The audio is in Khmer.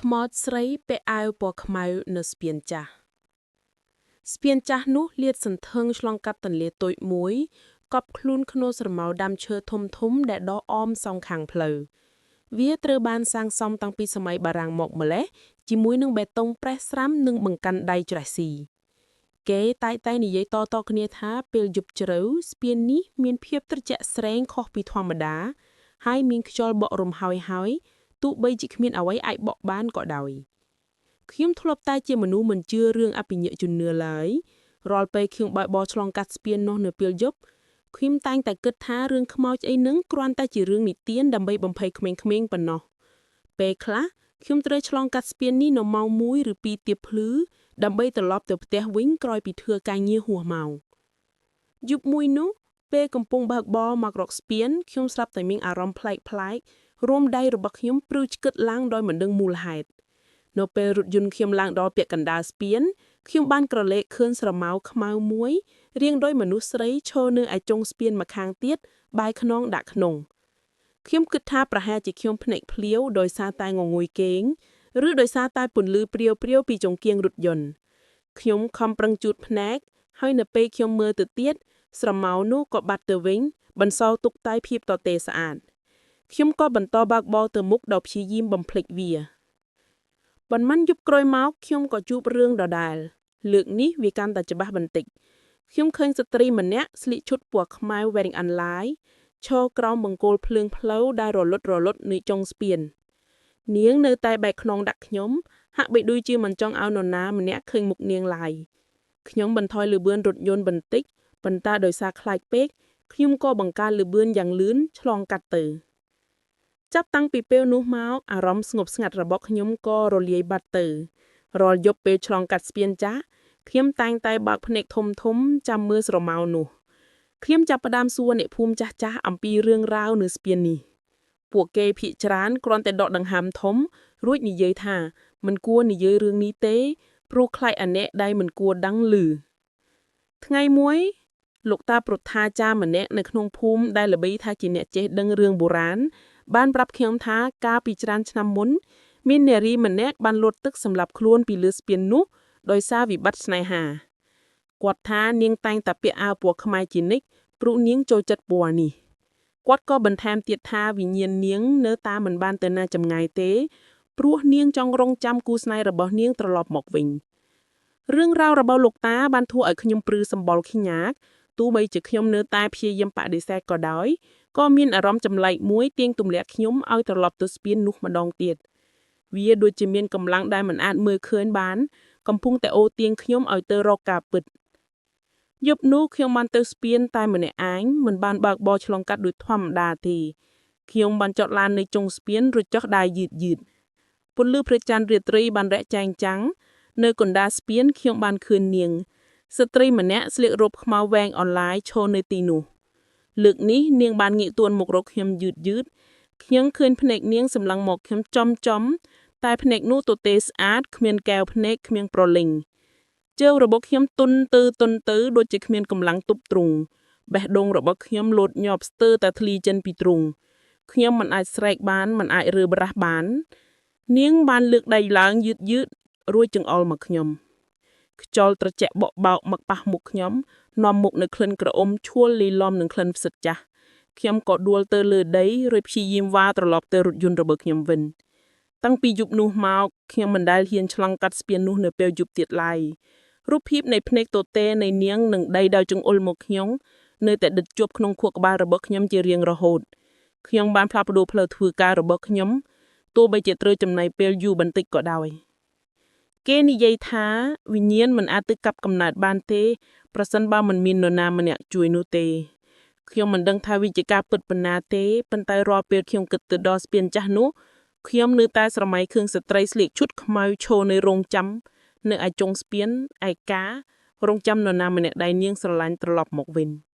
ខ្មោចស្រីពាក់អាវពណ៌ខ្មៅនៅស្ពានចាស់ស្ពានចាស់នោះលាតសន្ធឹងឆ្លងកាត់ទន្លេតូចមួយកប់ខ្លួនក្នុងស្រមោលដើមឈើធំៗដែលដុះអមសងខាងផ្លូវវាត្រូវបានសាងសង់តាំងពីសម័យបារាំងមកម្ល៉េះជាមួយនឹងបេតុងប្រេះស្រាំនិងបង្កាន់ដៃច្រេះស៊ីគេតែងតែនិយាយតៗគ្នាថាពេលយប់ជ្រៅស្ពាននេះមានភាពត្រជាក់ស្រេងខុសពីធម្មតាហើយមានខ្យល់បក់រំហើយហើយ ទោះបីជាគ្មានអ្វីអាចបក់បានក៏ដោយខ្ញុំធ្លាប់តែជាមនុស្សមិនជឿរឿងអភិញ្ញាជំនឿឡើយរាល់ពេលខ្ញុំបើកបរឆ្លងកាត់ស្ពាននោះនៅពេលយប់ខ្ញុំតែងតែគិតថារឿងខ្មោចអីហ្នឹងគ្រាន់តែជារឿងនិទានដើម្បីបំភ័យក្មេងៗប៉ុណ្ណោះពេលខ្លះខ្ញុំត្រូវឆ្លងកាត់ស្ពាននេះនៅម៉ោង1ឬ2ទៀបភ្លឺដើម្បីត្រឡប់ទៅផ្ទះវិញក្រោយពីធ្វើការងារហួសម៉ោងយប់មួយនោះពេលកំពុងបើកបរមករកស្ពានខ្ញុំស្រាប់តែមានអារម្មណ៍ប្លែកៗ រួមដៃរបស់ខ្ញុំព្រឺឆ្កឹតឡើងដោយមិនដឹងមូលហេតុនៅពេលរថយន្តខ្ញុំឡើងដល់ពាក់កណ្ដាលស្ពានខ្ញុំបានក្រឡេកឃើញស្រមោលខ្មៅមួយរាងដូចមនុស្សស្រីឈរនៅឯចុងស្ពានម្ខាងទៀតបែរខ្នងដាក់ក្នុងខ្ញុំគិតថាប្រហែលជាខ្ញុំភ្នែកភ្លាវដោយសារតែងងុយគេងឬដោយសារតែពន្លឺព្រាវៗពីចង្គៀងរថយន្តខ្ញុំខំប្រឹងជូតភ្នែកហើយនៅពេលខ្ញុំមើលទៅទៀតស្រមោលនោះក៏បាត់ទៅវិញបន្សល់ទុកតែភាពទទេស្អាត ខ្ញុំក៏បន្តបើកបរទៅមុខដោយព្យាយាមបំភ្លេចវាប៉ុន្មានយប់ក្រោយមកខ្ញុំក៏ជួបរឿងដដែលលើកនេះវាកាន់តែច្បាស់បន្តិចខ្ញុំឃើញស្ត្រីម្នាក់ស្លៀកឈុតពណ៌ខ្មៅវែងអន្លាយឈរក្រោមបង្គោលភ្លើងផ្លូវដែលរលត់រលត់នៅចុងស្ពាននាងនៅតែបែកខ្នងដាក់ខ្ញុំហាក់បីដូចជាមិនចង់ឲ្យនរណាម្នាក់ឃើញមុខនាងឡើយខ្ញុំបន្ថយល្បឿនរថយន្តបន្តិចប៉ុន្តែដោយសារខ្លាចពេកខ្ញុំក៏បង្កើនល្បឿនយ៉ាងលឿនឆ្លងកាត់ទៅ ចាប់តាំងពីពេលនោះមកអារម្មណ៍ស្ងប់ស្ងាត់របស់ខ្ញុំក៏រលាយបាត់ទៅរាល់យប់ពេលឆ្លងកាត់ស្ពានចាស់ខ្ញុំតែងតែបើកភ្នែកធំធំចាំមើលស្រមោលនោះខ្ញុំចាប់ផ្ដើមសួរអ្នកភូមិចាស់ចាស់អំពីរឿងរ៉ាវនៅស្ពាននេះពួកគេភាគច្រើនគ្រាន់តែដកដង្ហើមធំរួចនិយាយថាមិនគួរនិយាយរឿងនេះទេព្រោះខ្លាចអាអ្នកដែលមិនគួរដឹងឮថ្ងៃមួយលោកតាប្រថាចារ្យម្នាក់នៅក្នុងភូមិដែលល្បីថាជាអ្នកចេះដឹងរឿងបុរាណ បានប្រាប់ខ្ញុំថាកាលពីច្រើនឆ្នាំមុនមាននារីម្នាក់បានលួចទឹកសម្លាប់ខ្លួនពីលើស្ពាននោះដោយសារវិបត្តិស្នេហាគាត់ថានាងតែងតែពាក់អាវពណ៌ខ្មៅជានិច្ចព្រោះនាងចូលចិត្តពណ៌នេះគាត់ក៏បន្ថែមទៀតថាវិញ្ញាណនាងនៅតាមមិនបានទៅណាចម្ងាយទេព្រោះនាងចង់រងចាំគូស្នេហ៍របស់នាងត្រឡប់មកវិញរឿងរ៉ាវរបស់លោកតាបានធ្វើឲ្យខ្ញុំព្រឺសម្បុរខ្ញាតទោះបីជាខ្ញុំនៅតែព្យាយាមបដិសេធក៏ដោយ ក៏មានអារម្មណ៍ចម្លែកមួយទាញទម្លាក់ខ្ញុំឲ្យត្រឡប់ទៅស្ពាននោះម្ដងទៀតវាដូចជាមានកម្លាំងដែលមិនអាចមើលឃើញបានកំពុងតែអូសទាញខ្ញុំឲ្យទៅរកការពិតយប់នោះខ្ញុំបានទៅស្ពានតែម្នាក់ឯងមិនបានបើកបរឆ្លងកាត់ដូចធម្មតាទេខ្ញុំបានចតឡាននៅចុងស្ពានរួចចុះដើរយឺតយឺតពន្លឺព្រះច័ន្ទរាត្រីបានរះចែងចាំងនៅកណ្ដាលស្ពានខ្ញុំបានឃើញនាងស្ត្រីម្នាក់ស្លៀករ៉ូបខ្មៅវែងអន្លាយឈរនៅទីនោះ លើកនេះនាងបានងាកទួនមករកខ្ញុំយឺតយឺតខ្ញុំឃើញភ្នែកនាងសម្លឹងមកខ្ញុំចំចំតែភ្នែកនោះទទេស្អាតគ្មានកែវភ្នែកគ្មានប្រលិញជើងរបស់ខ្ញុំទុនទៅទុនទៅដូចជាគ្មានកម្លាំងទប់ទ្រូងបេះដូងរបស់ខ្ញុំលោតញាប់ស្ទើរតែធ្លីចេញពីទ្រូងខ្ញុំមិនអាចស្រែកបានមិនអាចរើបរះបាន នាងបានលើកដៃឡើងយឺតយឺតរួចចង្អុលមកខ្ញុំខ្យល់ត្រជាក់បក់បោកមកប៉ះមុខខ្ញុំនាំមុខនៅក្លិនក្រអមឈួលលាយឡំនឹងក្លិនផ្សិតចាស់ខ្ញុំក៏ដួលទៅលើដីរួចព្យាយាមវ៉ាត្រឡប់ទៅរថយន្តរបស់ខ្ញុំវិញតាំងពីយប់នោះមកខ្ញុំមិនដែលហ៊ានឆ្លងកាត់ស្ពាននោះនៅពេលយប់ទៀតឡើយរូបភាពនៃភ្នែកទទេនៃនាងនិងដីដោយចង្អុលមកខ្ញុំនៅតែដិតជាប់ក្នុងខួរក្បាលរបស់ខ្ញុំជារៀងរហូតខ្ញុំបានផ្លាស់ប្ដូរផ្លូវធ្វើការរបស់ខ្ញុំទោះបីជាត្រូវចំណាយពេលយូរបន្តិចក៏ដោយគេនិយាយថាវិញ្ញាណមិនអាចទៅកាប់កំណើតបានទេ ប្រសិនបើមិនមាននរណាម្នាក់ជួយនោះទេខ្ញុំមិនដឹងថាវាជាការពិតប៉ុណ្ណាទេប៉ុន្តែរាល់ពេលខ្ញុំគិតទៅដល់ស្ពានចាស់នោះខ្ញុំនៅតែស្រមៃឃើញស្ត្រីស្លៀកឈុតខ្មៅឈរនៅរោងចាំនៅឯចុងស្ពានឯការរងចាំនរណាម្នាក់ដែលនាងស្រឡាញ់ត្រឡប់មកវិញ។